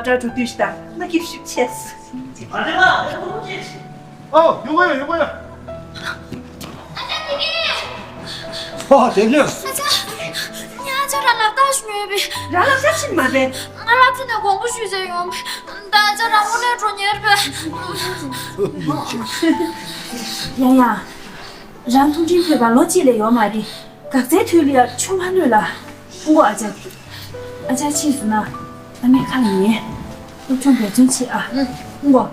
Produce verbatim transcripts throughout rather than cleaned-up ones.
ལ་གྲ་སྒྲིག་དུས་ཤིག་དང་ང་གིར་ཞིབ་ཆེས། ཨོ་ཡོང་གི་ཡོད་ཡོང་གི་ཡོད། ཨ་ཅག་དེ་གི། ཨོ་དེ་ནི། ཨ་ཅག་ངས་ཨ་ཅག་རང་ལ་ལྟ་ཞུ་ཡོད་པས། རང་ལ་ལྟ་ཕྱིན་མ་རེད། ང་ལ་ཕྱིན་ནས་དགོངས་པ་ཞུས་ཟེར་ཡོང་པས། ད་ཨ་ཅག་རང་དངོས་གནས་འགྲོ་ཉེར་པས། ཡ་ཡ། རང་ཐུགས་ཁྲིམས་ཕེབས་པ་ལོ་གཅིག་ལས་ཡོད་མ་རེད། འགག་རྩའི་དུས་ལ་ཡ་ཆུ་མ་གནོད་ལ། ཧུང་གོ་ཨ་ཅག་ཨ་ཅག་ཕྱིས་སུ་ན། ཨ་མའི་ཁ་ལ་ཉན། སློབ་སྦྱོང་འབད་བརྩོན་བྱེད་ཨ། ཧུང་གོ་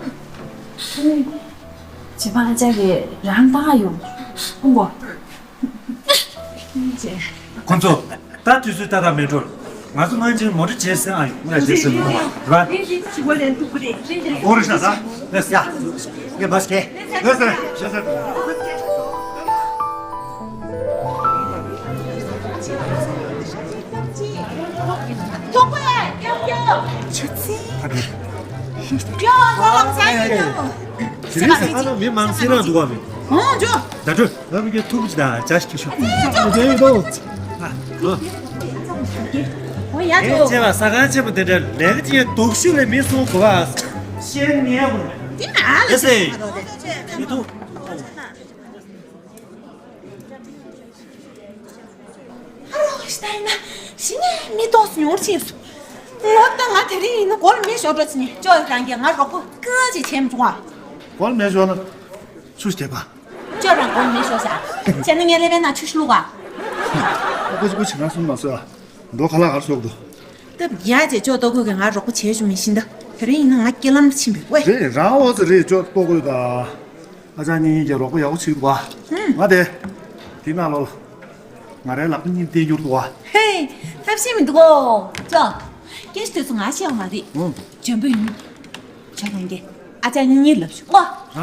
བྱེད་པ་ཨ་ཅག་གིས་རང་ལྟ་ག་ཡོང་། ཧུང་གོ་ཁོ་ཚོ། ད་དུས་ཚོད་ཏག་ཏག་མེད་འགྲོ། ང་ཚོ་སྔོན་ཆད་མོ་ཊ་བྱས་ཟིན་ཨ་ཡོང་ལ་བྱས་ཟིན་མོ་རེད་པ། འོ་རེད་ཤག་ད། ལེས་ཡ། ངས་མ་སྐད། ལེས་ལེས་ལེས། ཐུག་པ་ཡ་ཀྱོ་ཀྱོ། ཆུ་ཚན། ཀྱོ་ཀྱོ་ལམ་སང་ཀྱོ། དེ་རིང་ས་ཁ་ན་མི་མང་སེ་རང་འདུག་བ་མི། ཨོ་ཇོ། ད་འགྲོ། ང་མི་སྐད་ཐུག་ཅི་དང་ཅ་ཞིག་ཁྱོད་ཤོག་དེ་ཡིན་དོ། ཨོ་ཡ་ཨེ་ཇོ། ཅེ་བ་ས་ཁང་ཆེན་པོ་དེ་འདྲ་ལས་ཀ་ཅི་ཡང་སྡུག་ཤོས་ལས་མི་སོང་གོ་བ། ཤེས་ཉན་གོ་མེད། དེ་ན་ཨ་ལ་ཨེ་སེ། ཡི་ཐུག་ཨ་རོ་ཤི་ད་ཡིན་ན་ཤི་ནས་མི་ཏོག་སུ་ཡོང་ཕྱིན་སོང་། ངོ་ད་ང་དེ་རིང་ཡིན་ན་སྒོར་མེ་ཤོར་འགྲོ་ཕྱིན་ནས་ཅོ་རང་གིས་ང་རོགས་པ་སྐུ་ཅིག་བྱེད་མི་བྱུང་བ། སྒོར་མེ་ཤོར་ན་ཆུ་སྐྱེས་པ། ཅོ་རང་སྒོར་མེ་ཤོར་ཤག་བྱས་ན་ངས་ཀླད་པའི་ནང་ཆུ་ཤི་བླུགས་ག་ཨ་ཁུ་ཅི་ཁུ་བྱེད་ན་སུན་མ་སོས་ཨ། མདོ་ཁ་ལག་གར་སོགས་འདུག་སྟབས་ཡག་ཅེས་ཅོ་ལྟོ་གོས་ཀྱིས་ང་རོགས་པ་བྱེད་ཞུ་མི་ཤིན་ད། དེ་རིང་ཡིན་ན་ང་སྐྱིད་ལམ་ཕྱིན་པའི་ཝེ། རེད་རང་འོ་ཙི་རེད་ཅོ་ལྟོ་གོས་ད། ཨ་ཅག་གཉིས་གཉིས་ཀྱི་རོགས་པ་ཡག་པོ་བྱེད་འདུག་བ། ཧུམ། ང་དེ། དེ་ནང་ལོགས་ལ། ང་རའི་ལག་པ་གཉིས་བསྟན་རྒྱུར་འདུག་བ། ཧེ། ཐབས་ཤེས་མི་འདུག་གོ་ཅོ། སྐད་ཆ་དེ་ཚོ་ང་བཤད་པ་མ་རེད། ཧུམ། འཇོན་པོ་ཡིན། ཅོ་རང་གིས་ཨ་ཅག་གཉིས་གཉིས་ལབ་ཤོག་གོ་ཧ།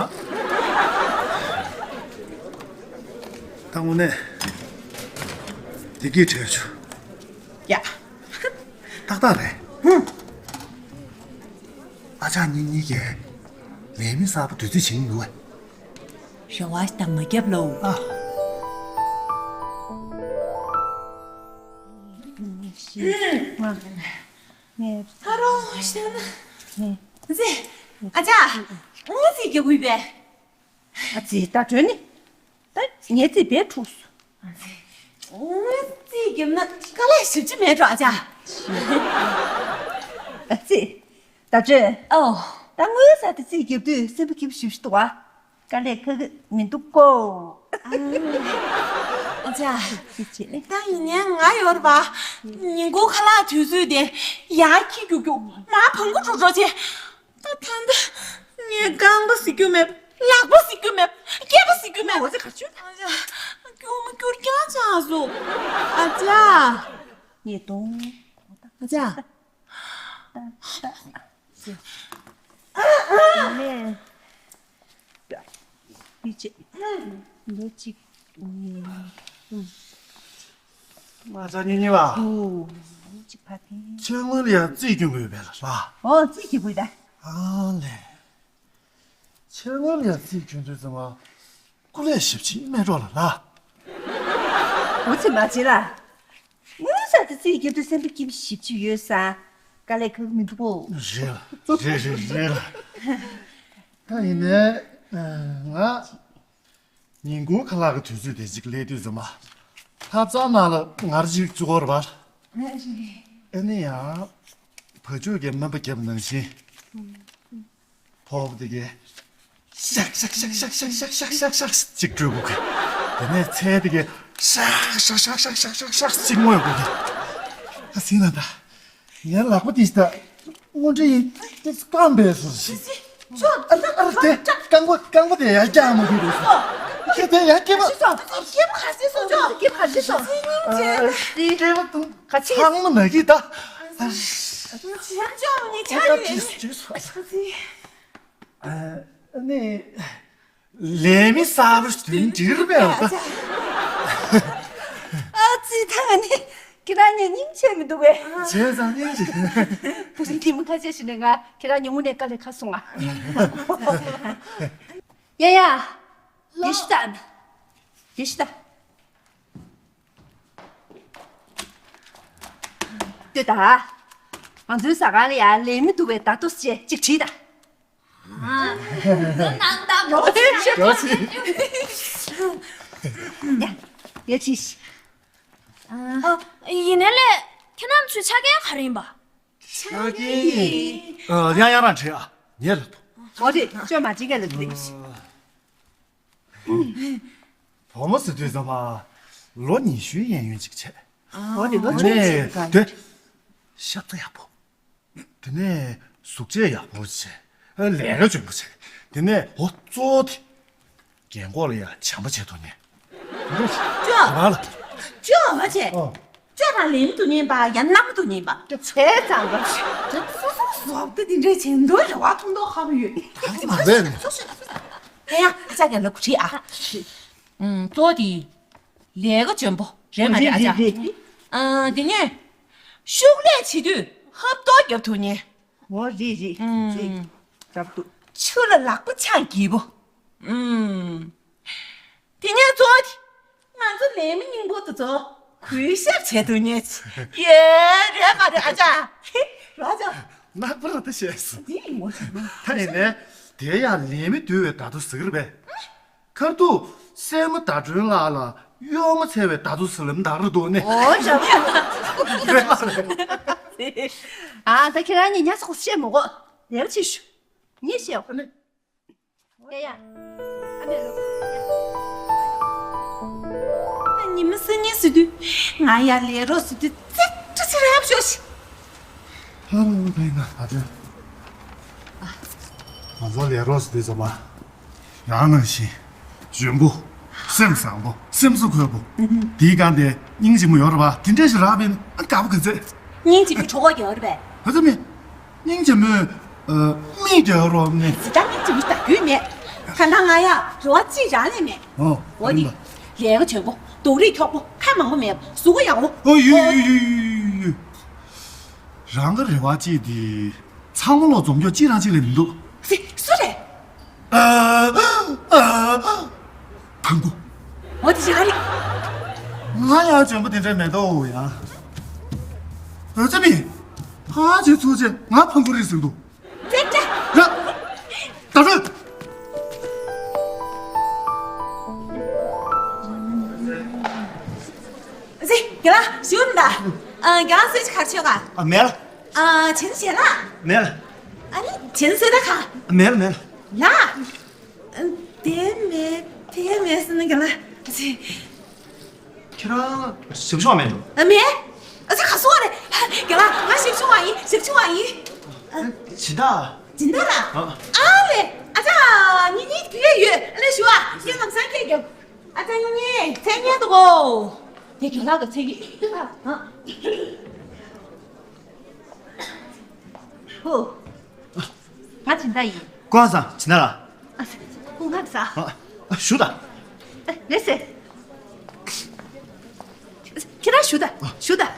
ད་དངོས་གནས། བདེ་སྐྱིད་བྲལ་བྱུང་། ཡ། ཏག་ཏག་རེད། ཧུམ། ཨ་ཅག་གཉིས་གཉིས་ཀྱིས་ལས་མི་གསར་པ་བདུད་རྩི་བྱིན་འདུག་བས། རེ་བ་ཞིག་དང་མ་བརྒྱབ་ལོ། ཨ། ཨ་རོ་ཤི་ན། ཟེ། ཨ་ཅག་ངོ་ཚིག་རྒྱག་དགོས་པས། ཨ་ཙི་ད་གྲོལ་ནི། ད་ངའི་རྩིས་བེད་འཁྲུགས་སོང་། ཨ་ཙི། ངའི་རྩིས་བརྒྱབ་ན་དཀའ་ལས་ཞེ་པོ་ཅིག་མེད་འགྲོ་ཨ་ཅག་ཨ་ཙི། ད་གྲོལ། ཨོ། ད་ངོ་ཚ་དེ་རྩིས་བརྒྱབ་དུས་སེམས་པ་སྐྱིད་པོ་ཞེ་པོ་ཅིག་འདུག་བ། དཀའ་ལས་ཁག་གི་མི་འདུག་གོ་ཨ་ཅག་ཅི་བྱེད་ནི། ད་ཡིན་ནའི་ང་ཡོད་རེད་པ། ཉིན་གུང་ཁ་ལག་དུས་ཚོད་དེ་ཡར་འཁྱེར་རྒྱུག་རྒྱུག་མར་བང་གུ་འགྲོ་འགྲོ་བྱས། ད་ད་ད། ངས་རྐང་པ་ཟིག་རྒྱུ་མེད། ལག་པ་ཟིག་རྒྱུ་མེད། སྐེད་པ་ཟིག་རྒྱུ་མེད། འོ་ཙི་ག་ཆུ། ཨ་ཅག་སྐྱུར་མ་སྐྱུར་རྐྱང་ཆགས་སོང་། ཨ་ཅག་ངས་གཏོང་། ཨ་ཅག་ནས། འདི་ཅི། འདི་ཅི། ཨ་ཅག་གཉིས་གཉིས་པ། ཨོ། འདི་ཅི་ཕ་གི། ཁྱེད་སྔོན་ལ་ཡང་རྩིས་སྐྱོན་དགོས་པས་ལ་ལ། ཨོ་རྩིས་ཀྱི་དགོས་ད། ཨ་ལས། ཁྱེད་སྔོན་ལ་ཡང་རྩིས་སྐྱོན་དུས་ཙམ་པ། སྐུ་ལས་ཞབས་ཕྱི་མེད་འགྲོ་ལ་ལ། འོ་ཚེ་མ་བྱེད་ལ། དངུལ་ས་དེ་རྩིས་རྒྱབ་དུས་སེམས་པ་སྐྱིད་པོ་ཞེ་པོ་ཅིག་ཡོད་ས། དཀའ་ལས་ཁག་མི་འདུག་གོ་རེད་ལ། རེད་རེད་རེད་ལ། ད་ཡིན་ནའི། ང་། ཉིན་གུང་ཁ་ལག་གི་དུས་ཚོད་དེ་ཅིག་སླེབས་དུས་ཙམ་པ། ཐབ་ཚང་ནང་ལ་ངར་ཅིག་བཙུགས་ཡོད་རེད་པ། ཨེ་ནི་ཡང་། བ་ཕྱུགས་ཀྱིས་སྨན་པ་བརྒྱབ་ནང་བཞིན། ཕོག་དེ་གས། ཤག་ཤག་ཤག་ཅིག་སྤྲོད་དགོས་གི། དེ་ནས་ཚལ་དེ་གས། ཤག་ཤག་ཅིག་བརྔོས་དགོས་གི། ཨ་སྲིད་ན་ད། ངའི་ལག་པ་དེ་ད། དངོས་འབྲེལ་ཡིན་ཏེ་སྐམ་པས་སོ་ཞིག་ཅོ། ཨ་ལ་ཨ་ལ་དེ་རྐང་པ་རྐང་པ་དེ་ཡར་བཀྱག་མ་དགོས་རེད་སོ། ཁྱེད་དེ་ཡར་སྐྱེས་པ། ཅོ། སྐྱེས་པ་ག་ཚོད་སོང་ཅོ། སྐྱེས་པ་ག་ཚོད་སོང་། ཨ་སྐྱེས་པ་དང་ཁ་ཆེ། ཚང་མ་ན་གི་ད། ཅོ་ནི་ཆ་ཡོད། ཨ་ནི། ལས་མི་གསར་པ་དོན་འགྲིག་རེད་པས། ཨ་ཙི་ད་ནི་ཁྱེད་རང་ནི་སྙིང་རྗེ་མི་འདུག་པས། བྱས་ཙང་སྙིང་རྗེ། ད་རིང་དེ་མི་ཁ་ཤས་ཤིག་ནས་ང་ཁྱེད་རང་ཉུང་ངུ་ནས་དཀའ་ལས་ཁག་སོང་ང་། ཡ་ཡ། ཡེ་ཤི་ད། ཡེ་ཤི་ད། ལྟོས་ད། ང་ཚོའི་ཟ་ཁང་ལ་ཡ་ལས་མི་འདུག་པས། ད་ལྟོས་ཅེས་ཅིག་དྲིས་ད། ནང་ད་རོགས་ཡོད་ཟེར། ཡ། ཡ་ཅི་ཞིག་ཨ། ཡིན་ནའི་ལས། ཁྱེད་རྣམ་ཚོའི་ཆ་རྐྱེན་ག་རེ་ཡིན་པ། ཆ་རྐྱེན་ཡིན། ཨ། ཡང་ཡང་རང་དྲིས་ཨ། ངས་ལབ་ཐུབ། འོ་རེད། ཅོ་མ་ཅི་ག་ལ་རེད། བུ་མོ་ཟེར་དུས་ཙམ་པ་ལོ་ཉི་ཤུའི་གཡས་གཡོན་ཅིག་བྱས། འོ་རེད། ལོ་ཆུང་ཆུང་ག་དེ། ཤ་ཚ་ཡག་པོ། དེ་ནས་གཟུགས་བྱད་ཡག་པོ་བྱས། ལས་ཀ་འཇོན་པོ་བྱས། དེ་ནས་འོ་གཙོ་བོ་དེ། རྒན་གོག་ལ་ཡ་བྱམས་པོ་བྱེད་ཐུབ་ནས། ཅོ། རང་ལ། ཅོ་བ་བྱས། ཨོ། ཅོ་རང་ལས་མི་འདུག་ཉན་པ་ཡང་བླ་མ་འདུག་ཉན་པ། ཅོ་བྱས་ཙང་ག་སོ་སོ་བཟོ་བ་དེ་འདྲའི་བྱེད་འདོད་རེ་བ་མཐོང་མདོག་ཁ་པོ་ཡོད། ད་གི་མ་རེད། སོ་སོ་སོ་སོ། ཧེ་ཡ་ཨ་ཅག་གི་ལ་གུ་ཁྲིད་ཨ། ཨུམ་གཙོ་བོ་དེ། ལས་ཀ་འཇོན་པོ་རེད་མ་རེད་ཨ་ཅག་རེད་རེད། ཨ་དེ་ནས་ཤུགས་ལས་བྱེད་དུས་ཧབ་ཏོག་རྒྱབ་ཐུབ་ཉན། འོ་རེད་རེད་རེད། ཨུམ། རྒྱབ་ཐུབ། ཆུ་ལ་ལག་པ་འཆང་སྐྱིད་པོ། ཨུམ། དེ་ནས་གཙོ་བོ་དེ་ང་ཚོ་ལས་མི་སྙིང་པོ་དེ་ཚོ་གུས་ཞབས་བྱེད་ཐུབ་ཉན། ཡེ་རེད་མ་རེད་ཨ་ཅག་ར་ཅག་ནག་པོ་ར་ད་བཤད་སོང་། དེ་ངོ་ཤེས་མ། ད་ཡིན་ནས་དེ་ཡང་ལས་མི་འདུལ་བའི་བརྡ་ཐོ་ཟེར་གི་རེད་པས། ཁར་ཐུག་སྲས་མོ་ཟླ་སྒྲོན་ལགས་ལ་གཡོག་མོ་འཚོལ་བའི་བརྡ་ཐོ་ཟེར་ལབ་ན་འདྲ་འདུག་ནས། འོ་ཅག་རེད་མ་རེད། ཨ་ད་ཁྱེད་རང་གཉིས་ཉལ་སོགས་བཤད་མི་དགོས། ལས་ཀ་བྱེད་ཤོག་ངས་བཤད་འོ། ཡ་ཡ། ཨ་མས་ལོ། ཉི་མ་སང་ཉིན་ཟེར་དུས་ང་ཡར་ལས་རོགས་ཟེར་དུས་ཙི་ཙི་ཙི་རབ་ཤོག་ཤི། ཧ་ར་བའི་ང་ད་དོན། ང་ཚོ་ལས་རོགས་ཟེར་དུས་ཙམ་པ། རང་ནང་བཞིན། འཇོན་པོ། སེམས་བཟང་པོ། སེམས་གསོ་འཁོལ་པོ། དེའི་སྒང་དེ་སྙིང་རྗེ་མོ་ཡོད་རེད་པ། དེ་འདྲ་ཞིག་རག་པས་ན་དགའ་པོ་གི་ཚེ། སྙིང་རྗེ་མོའི་གྲོགས་པོ་ཡོད་རེད་པས། ཧ་ཙམ་མེད། སྙིང་རྗེ་མོས། ཨ། མིག་དེ་རོགས་ནས། ཇི་ལྟར་སྙིང་རྗེ་མོ་ལྟ་རྒྱུས་མེད། གང་ལྟར་ང་ཡ་རེ་བ་གཅིག་རང་ལས་མེད། ཨོ། འོ་དེ། ཨ་ལས་ཀ་འཇོན་པོ། སྡུག་རིགས་འཁྱོག་པོ། ཁ་མང་པོ་མེད། གཟུགས་པོ་ཡག་པོ། ཨོ་ཡུ་ཡུ་ཡུ་ཡུ་ཡུ། རང་གི་རེ་བ་གཅིག་དེ། ཚང་མ་ལོ་འཛོམས་སྐྱོ་གཅིག་རང་གཅིག་ལས་མི་འདུག་སུ་རེད། ཨ། ཨ། ཕང་པོ། འོ་དེ་ཞིག་ཨ་རིག་ང་ཡང་འཇོན་པོ་དེ་འདྲ་མེད་དོ་ཡ། འོ་ཙི་མི། ཕ་ཅེ་ཚོ་ཅེ་ང་ཕང་པོ་རིག་ཟིན་འདུག་ཙེ་ཙེ། ར། ད་ར། ཙེ། རྒན་ལགས་ཞུ་ན་ད། ཨ། རྒན་ལགས་སུ་ཅི་གར་ཆོད་ག་ཨ་མེད་ལ། ཨ། བྱིན་བྱེད་ལ། མེད་ལ། ཨ་ནི་བྱིན་སུ་ད་ག་མེད་ལ་མེད་ལ། ལ། དེ་མེད་དེ་མེད་ཟེར་ན་ག་ལ། ཁྱེད་རང་ཞབས་ཞུ་བ་མེད་འགྲོ། ཨ་མེད། ཨ་ཙི་ག་སོང་རེད། རྒན་ལགས་ང་ཞབས་ཞུ་བ་ཡིན། ཞབས་ཞུ་བ་ཡིན། ཨ། སྦྱིན་བདག་སྦྱིན་བདག་ལ། ཨ། ཨ་ལེ། ཨ་ཙི་ཉི་ཉི་དེ་ཡོད་ཨ་ལེ་ཞུ་བ་ངས་ལམ་སང་སྐད་རྒྱབ། ཨ་ཙི་ཉི་ཉི་མཚན་སྙན་འདུག་གོ་དེ་རྒན་ལགས་ཀྱི་མཚན་གྱི། ཨ། ཧུ། ང་སྦྱིན་བདག་ཡིན། སྐུ་ཁམས་བཟང་སྦྱིན་བདག་ལགས། ཨ། སྐུ་ཁམས་བཟང་། ཨ། ཨ། བཞུགས་དང་། ཨ། ལགས་སེ། ཁྱེད་རང་བཞུགས་དང་། བཞུགས་དང་།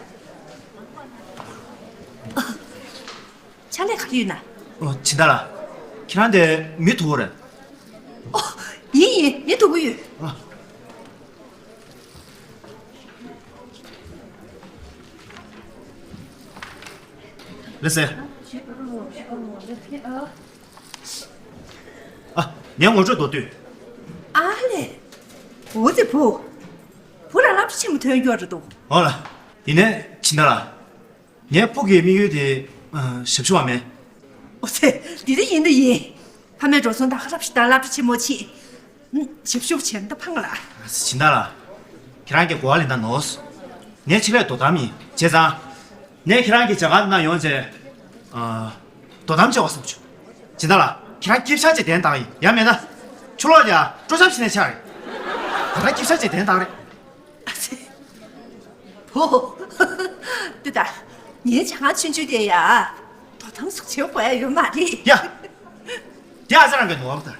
ཕྱག་ལས་ག་རེ་ཡོད་ན། ཨོ། སྦྱིན་བདག་ལགས། ཁྱེད་རང་དེ་མི་དུ་བོ་རེད། ཨོ། ཡིན་ཡིན། མི་དུ་བོ་ཡོད། ཨ། ལགས་སེ། ཨ། ངའི་ངོ་སྤྲོད་མདོར་བསྡུས། ཨ་ལེ། འོ་ཙི་བུ། བུ་རང་སློབ་གྲྭ་ཆེན་མོ་ཐོན་མཁན་རེད་འདུག་འོ་ལགས། དེ་ནས་སྦྱིན་བདག་ལགས། ངའི་ཕུགས་ཀྱི་དམིགས་ཡུལ་དེ། ཨ། ཞབས་ཞུ་བ་མེད། ཨོ་ཙི། འདི་འདྲ་ཡིན་འདི་ཡིན། ཕ་མའི་འགྲོ་སོང་དང་ཧ་རབ་ཞིག་དང་སློབ་གྲྭ་ཆེན་མོ་ཆེ། ཞབས་ཞུ་བྱེད་འདི་ཕངས་ལ། སྦྱིན་བདག་ལགས། ཁྱེད་རང་གི་གོ་བ་ལེན་ད་ནོར། ངས་ཆེད་ལས་དོ་དམ་ཡིན། བྱས་ཙང་། ངས་ཁྱེད་རང་གི་ཇ་ག་ནང་ཡོང་རྗེས། ཨ། དོ་དམ་བྱེད་པ་བསམ་བྱུང་། སྦྱིན་བདག་ལགས། ཁྱེད་རང་སྐྱིབས་ཤག་ཅིག་གདན་བཏང་ཡིན། ཡང་མེད་ན། ཆུ་ལོག་ཡ་སྤྲོ་འཆམ་བྱས་ནས་ཆགས་རེད། ད་ལྟ་སྐྱིབས་ཤག་ཅིག་གདན་བཏང་རེད། ཨ་ཙི། བུ། འདི་ལྟ། ངའི་ཇ་ཁང་ཆུང་ཆུང་དེ་ཡ། དོ་དམ་སུ་བྱེད་དགོས་ཡ་ཡོད་མ་རེད། ཡ། དེ་ཨ་ཙི་རང་གི་ནོར་བ་དང་།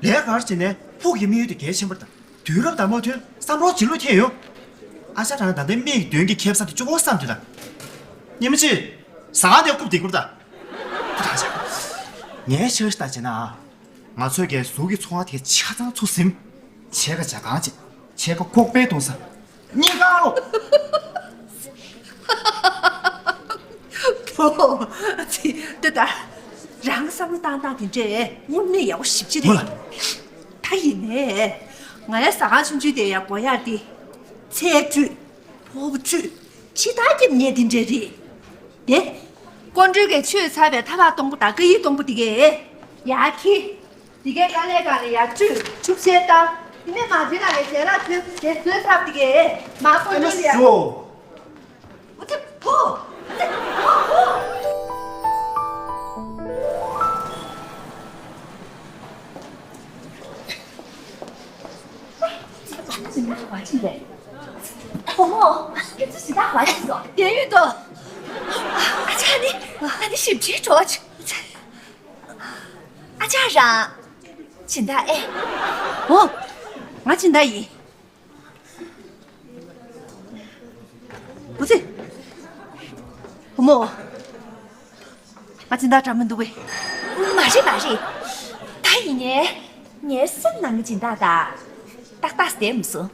ལས་ཀ་བྱས་ནས་ཕུགས་ཀྱི་དམིགས་ཡུལ་དེ་གལ་ཆེན་པོ་དང་། དུས་རབས་དང་མ་མཐུན་བསམ་བློ་བྱེད་ལུགས་ཁྱེད་ཡོད། ཨ་ཅག་རང་ད་ལྟའི་མིག་གདོན་གྱི་ཁེ་བཟང་དེ་གཅིག་པོ་བསམ་དུས་དང་། ཉི་མ་གཅིག་ཟ་ཁང་དེ་རྐུབ་དེ་བསྐུར་དང་། ངས་ཆ་ཞིག་བལྟས་བྱས་ན། ང་ཚོས་ཀྱི་གཟུགས་ཀྱི་འཚོ་བ་དེ་ཆ་ཚང་ཚུགས་ཟིན། ཕྱེད་ཀ་ཇ་ཁང་བྱས། ཕྱེད་ཀ་ཁོག་པའི་གཏོང་ས། གཉིས་ཀ་ལོ། བུ། ཙི། ལྟོས་ད། རང་བསམ་བློ་བཏང་སྟངས་དེ་འདྲས་དངོས་གནས་ཡག་པོ་ཞེ་པོ་ཅིག་རེད། ད་ཡིན་ནའི། ང་ཡ་ཟ་ཁང་ཆུང་ཆུང་དེ་ཡ་སྒོ་ཡག་དེ། ཚལ་བཀྲུས། ཕོར་པ་བཀྲུས། ཕྱི་ཐག་རྒྱབ་ཉལ་དེ་འདྲས་རེད། དེ། ཀོང་སྤྲུལ་གྱིས་ཆུ་ཚ་བའི་ཐབ་ལག་སྟོང་པོ་དང་ཀ་ཡི་སྟོང་པོ་དེ་གས། ཡ་ཁྱི། འདི་གའི་དཀའ་ལས་ག་ལ་ཡ་བཅུ་ཆུབ་སེ་ལྟ། དེ་ནས་མ་བྱེད་ལ་ཡ་ཞལ་ལག་མཐོན་དེ་བཟོས་ཚར་འདི་གའི་མ་ཀོ་ཨེ་ན་ནི་ལ་ཡ། ཤོ། འོ་ཚེ་ཕོ། འོ་ཚེ་ཕོ་ཕོ། བུ་མོ། ཁྱེད་ཚོ་ཞེ་དྲག་བ་ཞིག་སོང་། དེ་ཡོད་དོ། ཨ་ཅག་ནི་ང་ནི་ཞིབ་ཕྲའི་གྲོགས་ཆུ། ཨ་ཅག་རང་། སྦྱིན་བདག་ཨེ། འོ། ང་སྦྱིན་བདག་ཡིན། འོ་ཙི། བུ་མོ། ང་སྦྱིན་བདག་འདྲ་མི་འདུག་པས། མ་རེད་མ་རེད། ད་ཡིན་ནའི། ངའི་སེམས་ནང་གི་སྦྱིན་བདག་ད། ཏག་ཏག་བསྡད་མི་སོང་།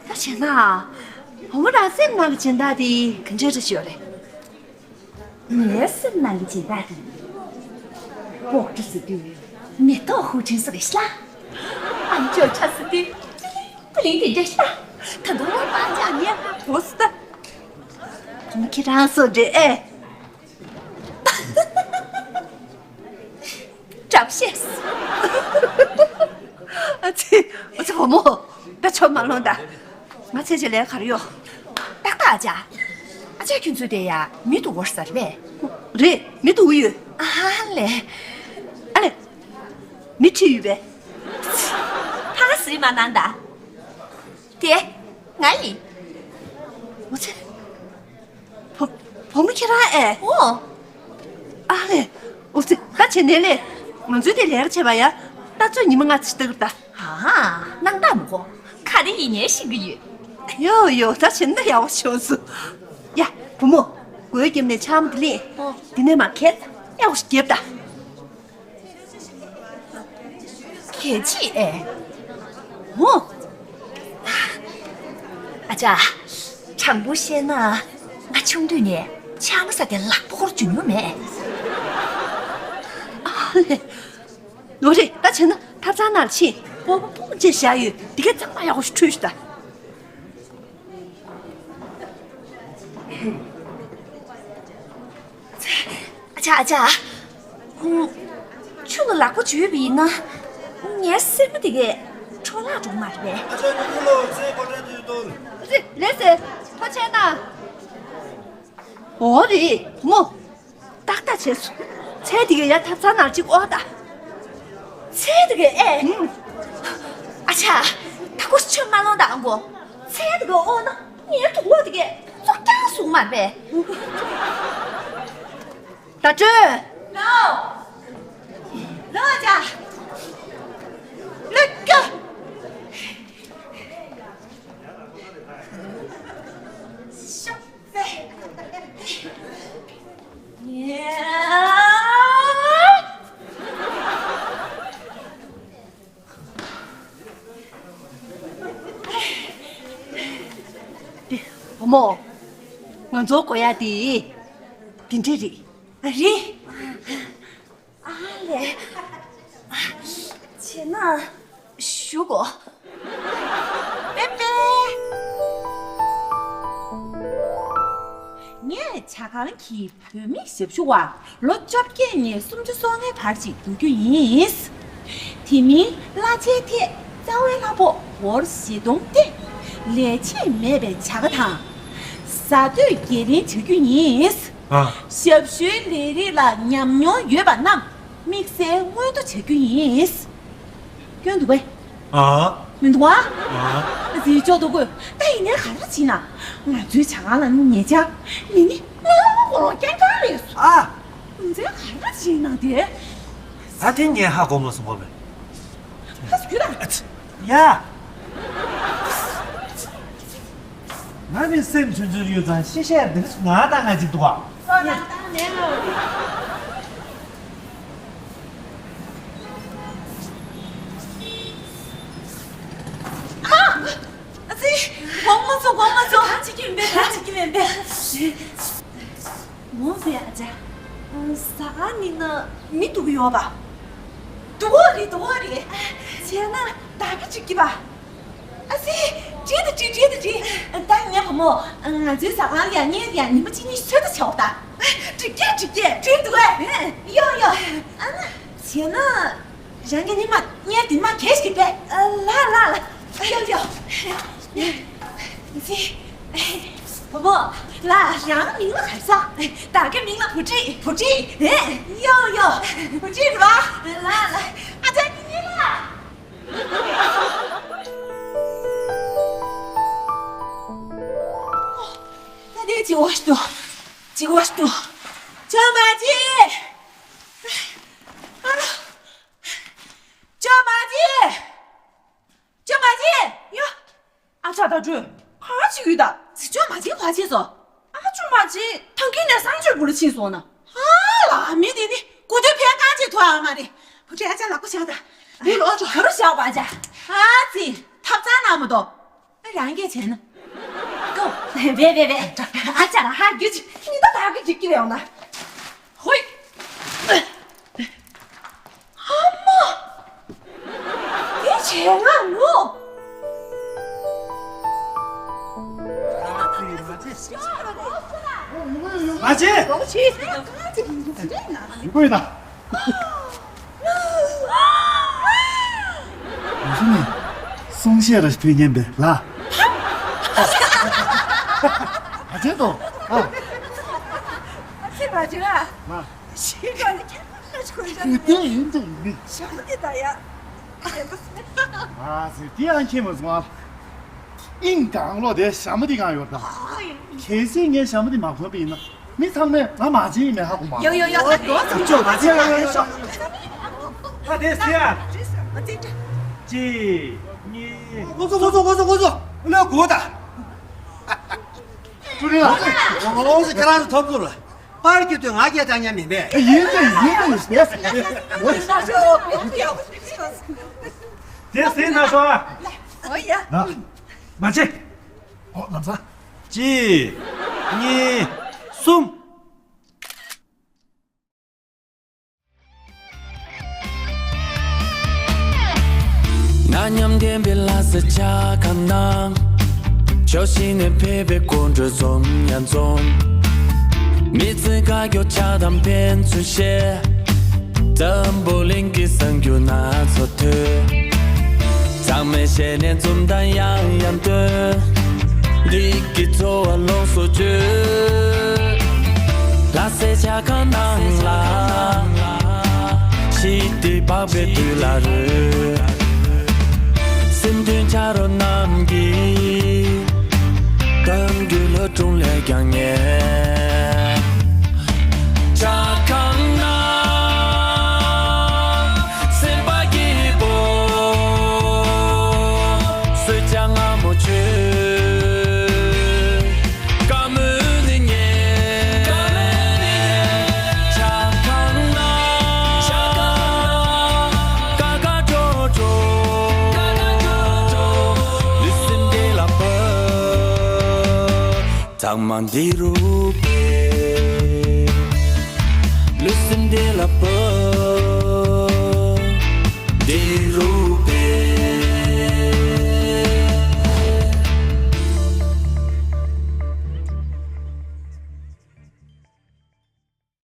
ད་བྱས་ན། བུ་མོ་རང་སེམས་ནང་གི་སྦྱིན་བདག་དེ་ག་འདྲ་རེད་ཤོད་རེད། ངའི་སེམས་ནང་གི་སྦྱིན་བདག་དེ། སྤོག་གྲུ་ཟེར་དུས་མེ་ཏོག་ཧུ་ཅིན་སུ་རེད་ཤག་ཨ་མཆོག་ཆ་ཟེར་དུས་ཅི་ལིང་ཅི་ལིང་དེ་འདྲ་ཤག་ད་དུང་ལ་པང་ཅག་ཉེ་ཧ་གོ་སི་ད། ཁྱེད་རང་སོ་འདྲེ་ཨེ། བཀྲ་ཤིས། ཨ་ཙི། ཨ་ཙི་བུ་མོ། ད་ཆོ་མ་ལོང་ད། ང་ཚེ་ཆེ་ལས་གར་ཡོད། ཏག་ཏག་ཨ་ཅག་ཨ་ཅག་ཁྱོད་ཚོའི་དེ་ཡ་མི་འདུག་བར་ཟེར་བས། རེད། མི་འདུག་ཡོད། ཨ་ལེ། ཨ་ལེ། མི་ཁྲིད་ཡོད་པས། ཕ་ག་སུས་མ་གནང་ད། དེ། ང་ཡིན། འོ་ཙི། བུ་བུ་མོ་ཁྱེད་རང་ཨེ། འོ། ཨ་ལེ། འོ་ཙི། ད་བྱེད་ནས་ལེ། ང་ཚོའི་དེ་ལས་ཀ་བྱེད་པ་ཡ། ད་ཚོད་ཉི་མ་ལྔ་ཙམ་ལྟ་གི་ད། ཨ། སྣང་དག་མི་གོ། ག་རེ་ཡིན་ནའི་ཤེས་ཀྱི་ཡོད། ཡོ་ཡོ། ད་བྱེད་ན་ཡག་པོ་བྱུང་སོང་། ཡ། བུ་མོ། སྒོའི་རྒྱབ་ནས་ཆང་མ་དེ་ལེན། འོ། དེ་ནས་མ་ཁད་ཡག་པོ་ཞིག་རྒྱབ་ད། གལ་ཆེ་ཨེ། འོ། ཨ་ཅག་དྲང་པོ་བཤད་ན། ང་ཆུང་དུས་ནས་ཆང་ས་དེ་ལག་པ་སྐོར་འཇུ་མྱོང་མེད། ཨ་ལེ། ལོ་རེ་ད་བྱས་ན་ཐབ་ཚང་ནང་ཕྱིན་སྤོབས་པ་སྤུངས་བྱས་བཞག་ཡོད། དེ་གས་གཙང་མ་ཡག་པོ་ཞིག་འཁྲུད་ཤོག་ད། ཨ་ཅག་ཨ་ཅག་ཨུམ། ཆུ་ལ་ལག་པ་འཇུས་པ་ཡིན་ན། ངའི་སེར་མོ་དེ་གས་འཕྲོ་བརླག་འགྲོ་གི་མ་རེད་པས། ཨ་ཅག་ཉི་མ་ལོ་ཚེ་གོ་ཁྲ་དུས་གཏོང་། ལེ་ཟེར་ཐོ་ཆེན་ན། འོ་རེད་མོ། ཏག་ཏག་བྱས་སོང་། ཚལ་དེ་གས་ཡ་ཐབ་ཚང་ནང་གཅིག་ཨོ་ད། ཚལ་དེ་གས་ཨེ། ཨུམ། ཨ་ཅག་ད་ཁོ་ཆུ་མ་ལོང་ད་ཨང་གོ། ཚལ་དེ་གས་ཨོ་ན་ངའི་གྲོགས་པོ་དེ་གས་ཙོག་ཀྱང་གསུང་མ་རེད་པས། ད་སྤྲོད། ལོ། ལོ་ཨ་ཅག་ལོ་ཀ་བུ་མོ། ང་ཚོ་དགོས་ཡ་དེ་དེ་འདྲས་རེད། རེད། ཨ་ལས། བྱས་ན་ཞུ་གོ། པེ་པེ། ངས་ཇ་ཁང་གི་བུད་མེད་ཞབས་ཞུ་བ་ལོ་བཅོ་བརྒྱད་ནས་སུམ་ཅུ་སོ་ལྔའི་བར་ཅིག་བསྡུ་རྒྱུ་ཡིན། དེ་མིན་གླ་ཆའི་ཐད་རྩ་བའི་གླ་ཕོགས་སྒོར་བཞི་སྟོང་སྟེ། ལས་བྱེད་མེད་པའི་བྱ་དགའ་དང་། ཟ་སྡོད་བརྒྱད་ལེན་བྱ་རྒྱུ་ཡིན། ཨ། ཞབས་ཞུའི་ལས་རིགས་ལ་ཉམས་མྱོང་ཡོད་པ་རྣམས་དམིགས་བསལ་སྔོན་བསྡུ་བྱ་རྒྱུ་ཡིན། སྐྱོན་འདུག་པས། ཨ། མི་འདུག་ཨ། ཨ། ཟིན་ཅོག་ཏུ་དགོས། ད་ཡིན་ནའི་ག་རེ་བྱེད་ན། ང་ཚོའི་ཇ་ཁང་ལ་ཉེ་ཆར་མི་ནི་ལྔ་ལོང་སྐོར་ལོང་རྐྱང་རྐྱང་རེད་སོང་། ཨ། ང་ཚོས་ག་རེ་བྱེད་ན་དེ། ད་དེ་ངས་ཧ་གོ་མ་སོང་བ་མེད། ཧ་སུ་ཁྱོད་ད། ཡ། ང་ནི་སེམས་ཆུང་ཆུང་ཡོད་ཙང་ཤེས་བཤད་འདི་རིགས་ང་དང་ང་གཅིག་འདུག་ཨ། སོ་ན་ད་ནས་ལོ། ཨ། ཨ་ཙི། དགོངས་མ་ཚོམས་དགོངས་མ་ཚོམས། ད་ཅིག་གི་མེད་པས་ད་ཅིག་གི་མེད་པས། མོ་ཟེར་ཨ་ཅག་ཟ་ཁང་ནི་ན་མི་འདུག་ཡོད་པ། འདུག་གོ་རེད་འདུག་གོ་རེད། བྱས་ན་ད་གི་ཅིག་གི་པ། ཨ་ཙི། བྲིས་ད་བྲིས་བྲིས་ད་བྲིས། ད་ངས་བུ་མོ། ང་ཚོའི་ཟ་ཁང་ལ་ཡང་ངས་ཡང་ཉི་མ་གཅིག་གཉིས་ཤོད་ད་བྱའོ་ད། འགྲིག་གི་འགྲིག་གི་འགྲིག་འདུག་གས། ཡོ་ཡོ། ཨ་ན། བྱས་ན། རང་གི་ཉི་མ་གཉེར་དེ་མ་གལ་ཞིག་པས། ལ་ལ་ལ། ཡོ་ཡོ། ཙི། བུ་མོ། ལ་རང་མིང་ལ་ག་རེ་ཟེར། བདག་གི་མིང་ལ་བུ་ཁྲིད། བུ་ཁྲིད། ཨེ། ཡོ་ཡོ། བུ་ཁྲིད་རེད་པ། ལ་ལ། ཨ་ཅག་གཉིས་ལ། ད་དེ་ཅི་བ་ཤི་དུ། ཅི་བ་ཤི་དུ། ཅོ་མ་ཅི། ཨ་ལོ། ཅོ་མ་ཅི། ཅོ་མ་ཅི། ཡ། ཨ་ཅག་ད་དྲོད། ག་ཅི་ཡོད་ད། ཅོ་མ་ཅི་ག་ཅི་སོ། ཨ་ཅོ་མ་ཅི་ཐང་གི་ནས་གསང་སྤྱོད་བུ་ལ་ཕྱིན་སོང་ན། ཨ་ལ་མི་དེ་ནི་གོ་དུས་ཕན་གང་ཅི་ཐོག་ཨ་མ་རེད། བུ་ཁྲིད། ཨ་ཅག་ལག་པ་བཞག་ད། བུ་ལོ་ཅོ་ག་རུ་བཞག་པ་ཨ་ཅག་ཨ་ཙི། ཐབ་ཚང་ན་མ་གཏོགས། ཨ་རང་གིས་བྱས་ན། ཀོ། བེ་བེ་བེ། ཨ་ཅག་ལ་ཧ་རྒྱུ་ཅི། ཉི་ད་ད་གི་ཅི་ཀི་རེ་ཡོང་ན། ཧོꯏ། ཨ་མ། དེ་བྱས་ང་ངུ། མ་བྱེད། ཡིན་པོ་ཡིན་ན། ཡིན་ཟེར་ནས་གསུང་བཤད་ར་ཞིག་ཕུལ་མཁན་པས་ལ། མ་བྱེད་དོ། ཨ། ཁྱེད་མ་བྱེད་ཨ། མ། ཞིག་ག་ནས་ཁྱེད་མ་ཁྱོད་ཡིན་ཟེར་ནས། དེ་ཡིན་དེ་ཡིན། ཞག་དེ་ད་ཡ། ཨ་ཟེར་དེ་ཡང་ཁྱེད་མ་སོང་ཨ། ཨིན་གང་ལོ་དེ་ཞྭ་མོ་དེ་གང་ཡོད་ད། གལ་སྲིད་ངས་ཞྭ་མོ་དེ་མ་གོན་པ་ཡིན་ན། མི་ཚང་མས་ང་མ་བྱིན་ཡིན་མེད་ཧ་གོ་མ། ཡོ་ཡོ་ཡོ། ཡོ་ཡོ། ཅོ་མ་བྱིན། ཡོ་ཡོ་ཡོ། ད་དེ་ཟེར་ཡ། གཅིག་གཉིས། ངོ་ཚོ་ངོ་ཚོ་ངོ་ཚོ་ངོ་ཚོ། ལོ་གོ་ད། ཀྲུའུ་རིན་ལགས། ངོ་ཚོ་ཁྱེད་རང་ཚོ་ཐོབ་ཚུལ་ལ། པར་གྱི་དོན་ང་རྒྱལ་ཐང་ཉམས་མིན་པས། ཡིན་ཏེ་ཡིན་ཏེ་ཡིན་ཏེ། དེ་ཟིན་ན་ཤོག་ཨ། ཨོ་ཡ། ན། མ་བྱེད། ཨོ་ལམ་སང་། གཅིག་གཉིས། གསུམ། ན་མཉམ་ལྡན་པའི་ལྷ་ས་ཆ་ཁང་ནང་། ཕྱོགས་བཞི་ནས་ཕེབས་པའི་སྐུ་མགྲོན་འཛོམས་ཡང་འཛོམས། མི་ཚེ་དཀའ་སྐྱོ་ཆགས་དང་ཕན་ཚུན་བཤད། འཛམ་བུ་གླིང་གི་གསར་འགྱུར་སྣ་ཚོགས་ཐོས། ཚང་མས་ཞལ་ནས་འཛུམ་མདངས་ཡང་ཡང་སྟོན། འདི་གི་ཚོར་བ་ལོངས་སུ་སྤྱོད། ལྷ་སའི་ཆ་ཁང་ནང་ལ། ཞི་བདེ་འཕགས་པའི་དུས་ལ་རོལ། སེམས་མཐུན་ཆ་རོགས་རྣམས་ཀྱིས། གཏམ་རྒྱུད་ལྷ་སྒྲུང་ལས་ཀྱང་ཉེ། ཆ་ཁང་ནང་སེམས་པ་སྐྱིད་པོ། གསོལ་ཇ་མངར་མོ་མཆོད། བཀའ་མོལ་ནི་ཉན། ཆ་ཁང་ནང་། ཆ་ཁང་ནང་། ཀ་ཀ་ཀྲོ་ཀྲོ། ཀ་ཀ་ཀྲོ་ཀྲོ། ལུས་སེམས་བདེ་ལ་ཕབ། ཚང་མ་འདི་རུ་ཕེབས། ལུས་སེམས་བདེ་ལ་ཕབ།